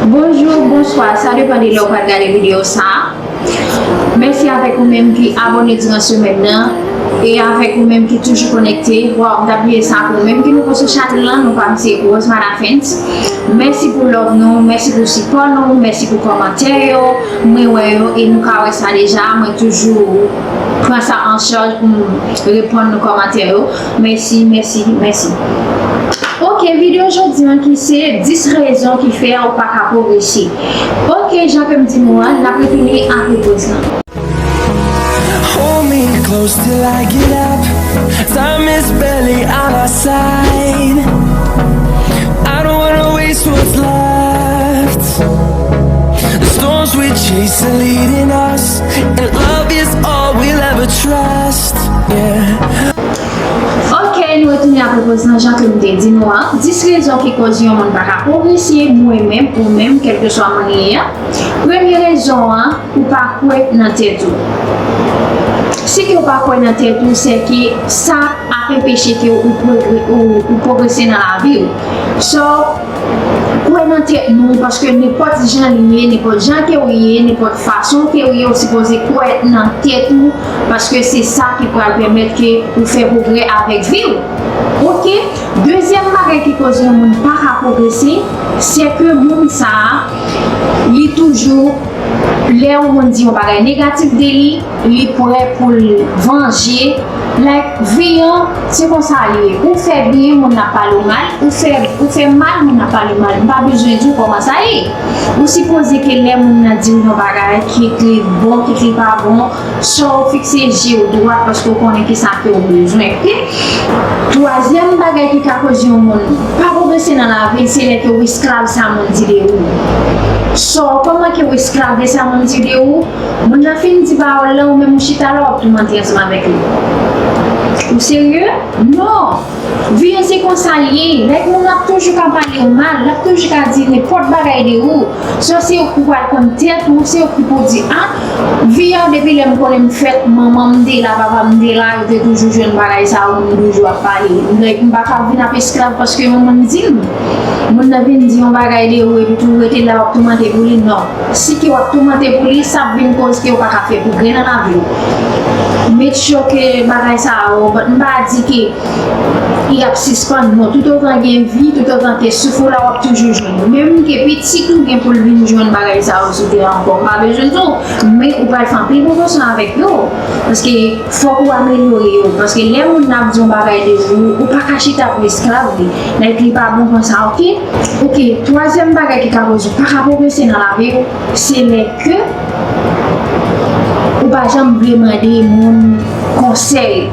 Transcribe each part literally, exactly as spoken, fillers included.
Bonjou, bonswa, sa depann de lè w pral gade videyo sa a. Mèsi avèk ou menm ki abòne diran semèn nan e avèk ou menm ki toujou konekte. Waw, m t ap bliye sa pou ou menm ki nouvo sou chanèl lan, non pa m se Rosemary Fans. Mèsi pou love nou, mèsi pou sipò nou, mèsi pou kòmantè yo. Mwen wè yo e nou ka wè sa deja. Mwen toujou pran sa an chaj pou m reponn nou kòmantè yo. Mèsi, mèsi, mèsi. Ok, videyo jodi an ki se dis rezon ki fè ou pa ka pwogrese. Ok, jan ke m di nou an, n ap retounen apre poz lan. Hold me close till I get up. Time is barely on our side. I don't wanna waste what's left. The storms we chase are leading us, and love is all we'll ever trust. Yeah. Ok, nou retounen apre poz lan, jan ke m te di nou an. Dis rezon ki koz yon moun pa ka pwogrese, mwen menm, ou menm, kèlkeswa moun li ye a. Premye rezon an, ou pa kwè nan tèt ou. Si ke ou pa kwè nan tèt ou, se ke sa ap enpeche ke ou pwogre-, ou, ou pwogrese nan lavi w. So, kwè nan tèt nou, paske nenpòt jan li ye, nenpòt jan ke ou ye, nenpòt fason ke ou ye, ou sipoze kwè nan tèt ou, paske se sa ki pral pèmèt ke ou fè pwogrè avèk vi w. Ok? Dezyèm bagay ki koz yon moun pa ka pwogrese, se ke moun sa a, li toujou, lè yon moun di yon bagay negatif de li, li prè pou l vanje. Like, vi an, se konsa li ye. Ou fè byen, moun ap pale w mal. Ou fè, ou fè mal, moun ap pale w mal. M pa bezwen di w kòman sa ye. Ou sipoze ke lè moun nan di w yon bagay, kit li bon, kit li pa bon, sa w fikse je w dwat paske w konnen kisa ke w bezwen, ok? Twazyèm bagay ki ka koz yon moun pa pwogrese nan lavi l, se lè ke w esklav sa moun di de ou. So, kòman ke w esklav de sa moun di de ou? Moun nan fin di pawòl lan, ou menm ou chita la, w ap toumante ansanm avèk li. Ou serye? Non! Vi an se konsa l ye. Like, moun ap toujou ka pale w mal, l ap toujou ka di nenpòt bagay de ou. So, se ou ki pral konn tèt ou, se ou ki pou di, a, vi an, depi lè m konnen m fèt, manman m te la, papa m te la, yo te toujou jwenn bagay sa yo, moun toujou ap pale. Like, m pa ka vin ap esklav paske yon moun di m. Moun nan vin di yon bagay de ou, epi tou ou rete la, w ap toumante pou li, non. Si ke w ap toumante pou li, sa ap vin koz ke w pa ka fè pwogrè nan lavi w. Make sure ke bagay sa yo, but m pa di ke y ap sispann, non. Toutotan gen vi, toutotan ke souf ou la, w ap toujou jwenn. Menm ke pitit ou gen pou l vin jwenn bagay sa yo sou tè a ankò, m pa bezwen di w, men ou pral fè anpil pwomosyon avèk yo. Paske fòk ou amelyore yo. Paske lè moun nan ap di yon bagay de ou, ou pa ka chita pou esklav li. Like, li pa bon konsa, ok? Ok, twazyèm bagay ki ka koz ou pa ka pwogrese nan lavi w, se lè ke ou pa janm vle mande moun konsèy.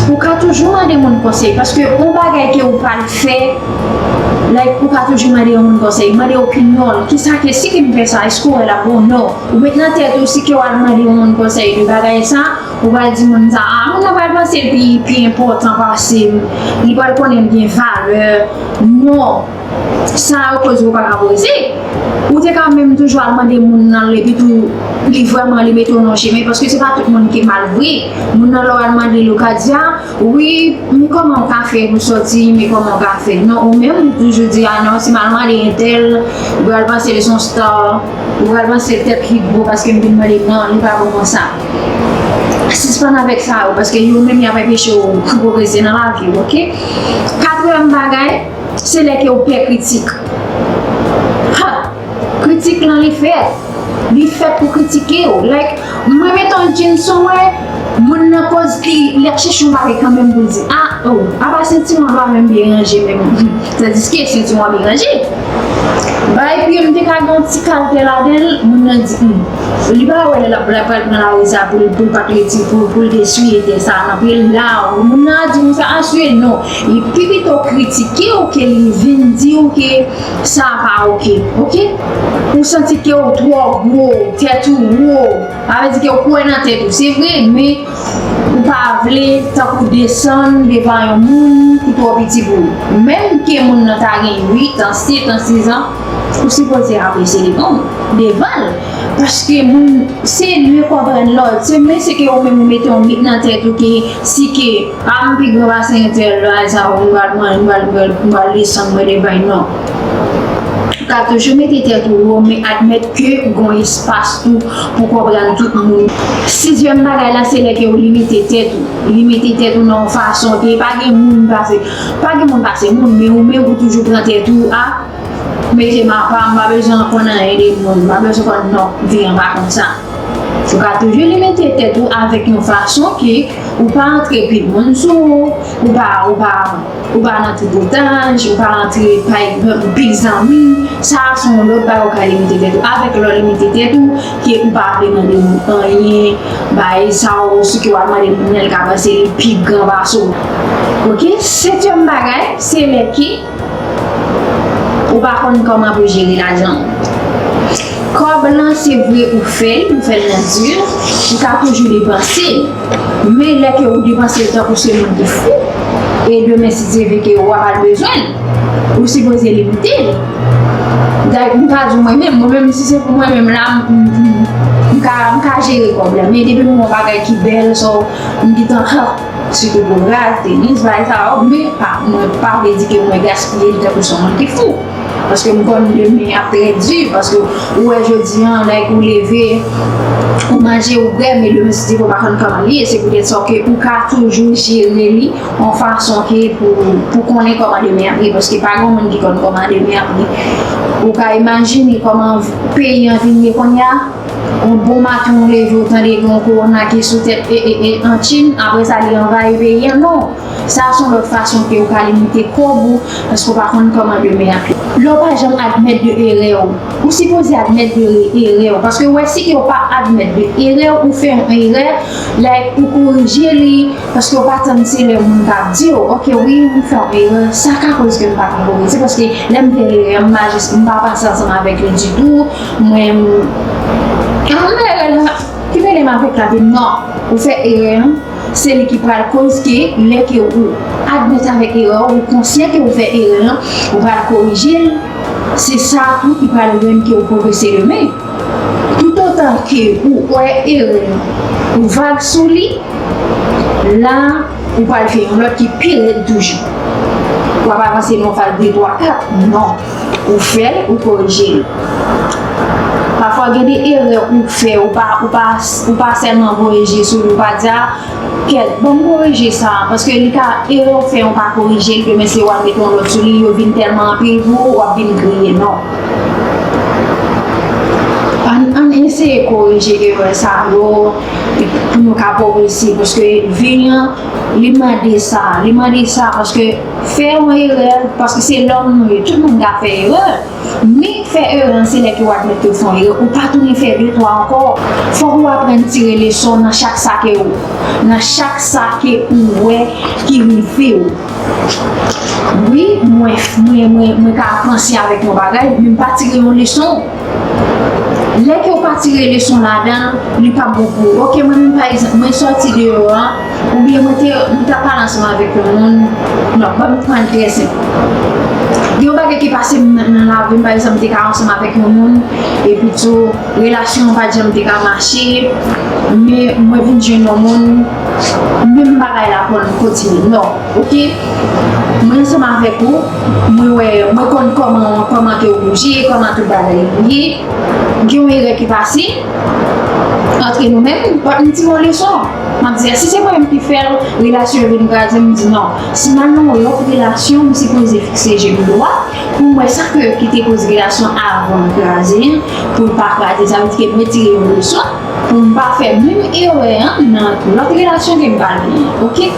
Ou ka toujou mande moun konsèy, paske yon bagay ke ou pral fè, like, ou ka toujou mande yon moun konsèy, mande opinyon l. Kisa ke, si ke m fè sa, èske w wè l ap bon? Non. Ou met nan tèt ou, si ke w al mande yon moun konsèy de bagay sa, ou pral di moun sa, a, moun nan pral panse l pi, pi enpòtan pase m, li pral konnen m gen valè. Non. Sa yo koz ou pa ka pwogrese. Ou te ka menm toujou al mande moun nan, epi tou, li vrèman, li mete w nan chemen, paske se pa tout moun ki mal vre. Moun nan, lè w al mande l, ou ka di, a, wi, men kòman w ka fè pou sòti, men kòman w ka fè. Non, ou menm, ou toujou di, a, non, si m al mande entèl, ou pral panse l se yon star, ou pral panse l tèt li gwo paske m vin mande, non, li pa bon konsa. Sispann avèk sa yo, paske yo menm y ap enpeche w pwogrese nan lavi w, ok? Katriyèm bagay, se lè ke w pè kritik. Ha! Kritik lan li fèt. Li fèt pou kritike w. Like, mwen met yon jeans sou mwen, moun nan koz li, li ap chèche yon bagay kanmenm pou l di, a, o, apa sentiman pa menm byen ranje menm. Tandiske sentiman byen ranje. Bay pye m te ka gen yon ti kalte ladan l, moun nan di, hmm. Li pa wè lè l ap, l ap pral pran lari sa pou l, pou l pa t retire, pou, pou l te siye tè sa nan pye l la. Moun nan a di konsa, a, siye, non. Li pi pito kritike w ke li vin di w ke sa pa oke, oke? Ou santi ke w twò gwo, tèt ou wo. Sa vle di ke w kwè nan tèt ou. Se vre, men ou pa vle tankou desann devan yon moun ki twò piti pou ou. Menm ke moun nan ta gen uit an, sèt an, sis an, ou sipoze apresye li kanmenm. devan l. Paske moun, se li konprann lòt. Se, men se ke ou menm ou mete yon mit nan tèt ou ke si ke, a, m pi gran pase entèl la, sa, m pral manje, m pral, m pral, m pral desann, mwen de bay, non. Ou ka toujou mete tèt ou wo, men admèt ke ou gon espas tou pou konprann tout moun. Sizyèm bagay la, se lè ke ou limite tèt ou. Limite tèt ou nan yon fason ke pa gen moun pase, pa gen moun pase moun, men ou menm ou toujou pran tèt ou a, mete m apa, m pa bezwen konn anyen de moun, m pa bezwen konn non, vi an pa konsa. Ou ka toujou limite tèt ou avèk yon fason ke ou pa antre pil moun sou ou, ou pa, ou pa, ou pa nan tripotaj, ou pa antre, pa egzanp, pil zanmi. Sa a se yon lòt bagay ou ka limite tèt ou. Avèk lè w limite tèt ou, ke ou pa vle mande moun anyen, bay sa ou, si ke w al mande moun nan, li ka panse li pi gran pase w. Oke? Setyèm bagay, se lè ke ou pa konn kòman pou jere lajan w. Kòb lan, se vre ou fè l, ou fè l nan di, ou ka toujou depanse l. Men lè ke ou depanse l tankou se moun ki fou, e demen si Dye vle ke w ap al bezwen l, ou sipoze limite l. Dayè, m ka di w mwen menm, mwen menm si se pou mwen menm la, m, m, m, m ka, m ka jere kòb la. Men depi m wè yon bagay ki bèl, so, m gentan, ha, sitou pou rad, tenis, bagay sa yo, men pa, mwen pa vle di ke mwen gaspiye li tankou se yon moun ki fou. Paske m konn demen ap trè di, paske ou wè jodi an, like, ou leve, ou manje, ou bwè, men demen si Dye vle ou pa konn kòman li ye, se poutèt sa ke ou ka toujou jere li yon fason ke pou, pou konnen kòman demen ap ye, paske pa gen moun ki konn kòman demen ap ye. Ou ka imajine kòman peyi an vin ye kounye a, yon bon maten ou leve ou tande gen yon kowona ki sou tèt, e, e, e, an Chin, apre sa li anvayi peyi an, non. Sa a se yon lòt fason ke ou ka limite kòb ou, paske ou pa konn kòman demen ap ye. Lè w pa janm admèt de erè w, ou sipoze admèt de erè w, paske w wè si ke w pa admèt de erè w, ou fè yon erè, like, ou korije li, paske w pa tann se lè moun ka di w, oke, wi, m fè yon erè, sa ka koz ke m pa ka korije, paske lè m fè erè, m pa jis, m pa pase ansanm avèk li ditou, mwen, m, erè la, ki mele m avèk la, non, ou fè erè an, se li ki pral koz ke lè ke ou admèt avèk erè w, ou konsyan ke ou fè erè an, ou pral korije l, se sa tou ki pral rann ke ou pwogrese demen. Toutotan ke ou wè erè an, ou vag sou li, la, ou pral fè yon lòt ki pi rèd toujou. W ap avanse nan yon faz de, twa, kat, non. Ou fè l, ou korije l. Pafwa, gen de erè ou fè, ou pa, ou pa, ou pa sèlman korije sou li, ou pa di, a, kèt, ban m korije sa, paske li ka, erè ou fè, ou pa korije l, demen se w al mete yon lòt sou li, yo vin tèlman anpil pou ou, w ap vin griye, non. Ann, ann eseye korije erè sa yo, pou nou ka pwogrese, paske vi an, li mande sa, li mande sa, paske fè yon erè, paske se lòm nou ye, tout moun ka fè erè. Men fè erè an, se lè ke w admèt ke w fè yon erè, ou pa tounen fè de, twa ankò. Fòk ou aprann tire leson nan chak sa ke ou, nan chak sa ke ou wè ki rive w. Wi, mwen, mwen, mwen, mwen ka panse avèk yon bagay, men m pa tire yon leson. Lè ke w pa tire leson ladan l, li p ap bon pou ou. Oke, mwen menm, pa egzanp, mwen sòti deyò a, oubyen mwen te, mwen t ap pale ansanm avèk yon moun. Non, ban m pran l trè senp. Gen yon bagay ki pase m nan, nan lavi m, pa egzanp, m te ka ansanm avèk yon moun, epi tou, relasyon an pa t janm te ka mache, men mwen vin jwenn yon moun, menm bagay la konn kontinye. Non, oke? Mwen ansanm avèk ou, mwen wè, mwen konn kòman, kòman ke w bouje, kòman tout bagay ye. Gen yon erè ki pase antre nou menm, m tire yon leson. M ap di, si se mwen menm ki fè l, relasyon yo vin kraze, m di non. Si m al nan yon lòt relasyon, m sipoze fikse je m dwat pou m wè sa ke, ki te koz relasyon avan kraze an, pou l pa kraze. Sa vle di ke mwen tire yon leson pou m pa fè menm erè an nan lòt relasyon ke m pral genyen, oke?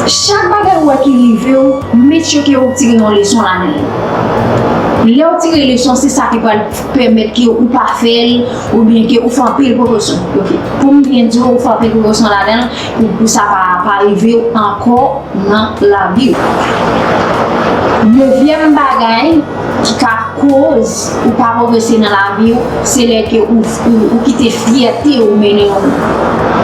Chak bagay ou wè ki rive w, make sure ke ou tire yon leson ladan l. Lè w tire leson, se sa ki pral pèmèt ke ou pa fè l, oubyen ke ou fè anpil prekosyon. Oke. Pou m byen di w, ou fè anpil prekosyon ladan l, pou, pou sa pa, pa rive w ankò nan lavi w. Nevyèm bagay ki ka koz ou pa pwogrese nan lavi w, se lè ke ou, ou, ou kite fyète w mennen w.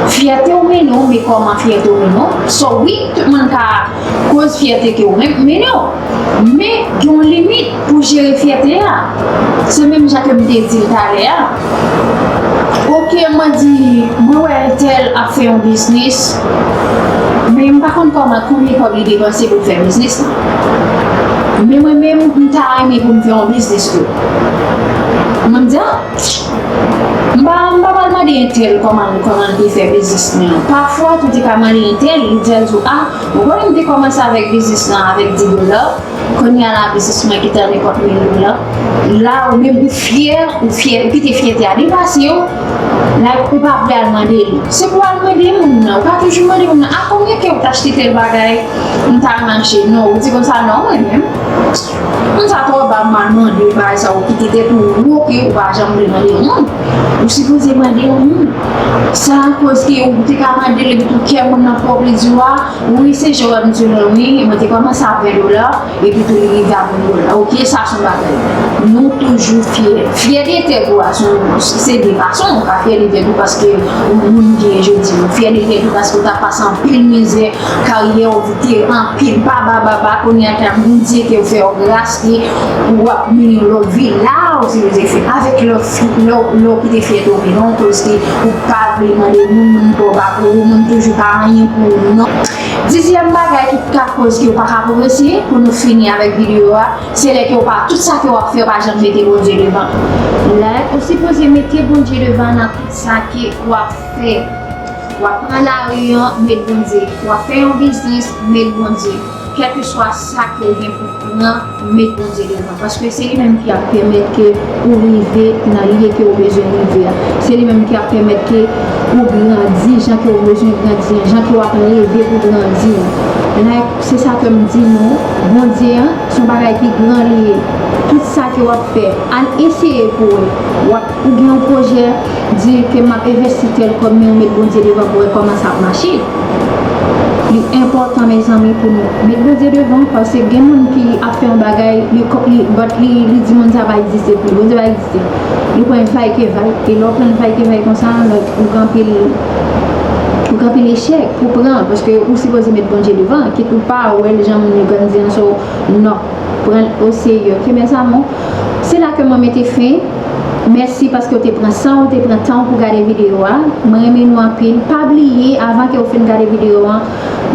Fyète w mennen w, men kòman fyète w mennen w? So, wi, tout moun ka Koz fyète ke w men, men non. Men gen yon limit pou jere fyète a. Se menm jan ke m te di l talè a. Oke, mwen di, mwen wè tèl ap fè yon biznis, men m pa konn kòman, konbyen kòb li depanse pou l fè biznis lan. Men mwen menm, m ta renmen pou m fè yon biznis tou. Mwen m di, a, m pa, m pa pral mande entèl kòman, kòman l te fè biznis li an. Pafwa, tou te ka mande entèl, li di, a, ou konnen m te kòmanse avèk biznis lan avèk dis dola. Kounye a la, biznis mwen ki t a nenpòt mil dola. La, ou menm ou fyè, ou fyè, ou kite fyète a depase w. La, ou pa vle al mande li. Se pou al mande moun nan. Ou pa toujou mande moun nan, a, konbyen ke ou t achte tèl bagay, m ta renmen achte. Non, ou di konsa, non, mwen menm. Moun sa twò ba, m al mande, bagay sa, ou kite tèt ou wo ke ou pa janm vle mande yon moun. Ou sipoze mande yon moun. Sa akoz ke ou te ka mande l, epi tou kè moun nan pwòp li di w, a, wi, se jan w ap di w lan, wi, mwen te kòmanse a ven dola, epi tou li rive a ven dola. Oke, sa se yon bagay. Nou toujou fyè. Fyè de tèt ou a, se yon, se de fason ou ka fyè de tèt ou paske ou moun gen jodi. Ou fyè de tèt ou paske ou ta pase anpil mizè, karyè w te anpil, ba, ba, ba, ba, kounye a, Bondye te fè w gras, ke w ap mennen yon lòt vi la, ou sipoze fè. Avèk lè w fi-, lè w, lè w kite fyète w, men non, paske ou pa vle mande moun, moun twò ba pou ou, moun toujou pa anyen pou ou, non. Dizyèm bagay ki ka koz ke w pa ka pwogrese, pou nou fini avèk videyo a, se lè ke w pa, tout sa ke w ap fè, w pa janm mete Bondye devan. Lè ou sipoze mete Bondye devan nan tout sa ke w ap fè. W ap pran lari an, met Bondye. W ap fè yon biznis, met Bondye. Kèlkeswa sa ke w gen pou pran, met Bondye devan. Paske se li menm ki ap pèmèt ke ou rive nan lye ke ou bezwen rive a. Se li menm ki ap pèmèt ke ou grandi jan ke ou bezwen grandi an, jan ke w ap reve pou grandi an. Like, se sa ke m di nou, Bondye an, se yon bagay ki gran li ye. Tout sa ke w ap fè, al eseye pou wè. W ap, ou gen yon pwojè, di ke m ap envesti tèl kòb, men ou met Bondye devan pou wè kòman sa ap mache. Li enpòtan, mezanmi, pou nou met Bondye devan, paske gen moun ki ap fè yon bagay, li, li, but li, li di moun sa pa egziste pou li, Bondye pa egziste. Li pran vay ke vay. E lè w pran vay ke vay konsa, like, ou gen anpil, ou gen anpil echèk pou pran, paske ou sipoze met Bondye devan, kit ou pa wè l jan moun yo grandi an, so, non. Pran l o serye, oke, mes amours? Se la ke mwen mete fen. Mèsi paske w te pran san w, w te pran tan w pou gade videyo a. Mwen renmen nou anpil. Pa bliye, avan ke w fin gade videyo an,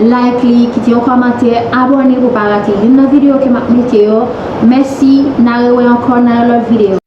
like li, kite yon kòmantè, abòne pou w pa rate youn nan videyo ke m ap mete yo. Mèsi, n a rewè ankò nan yon lòt videyo.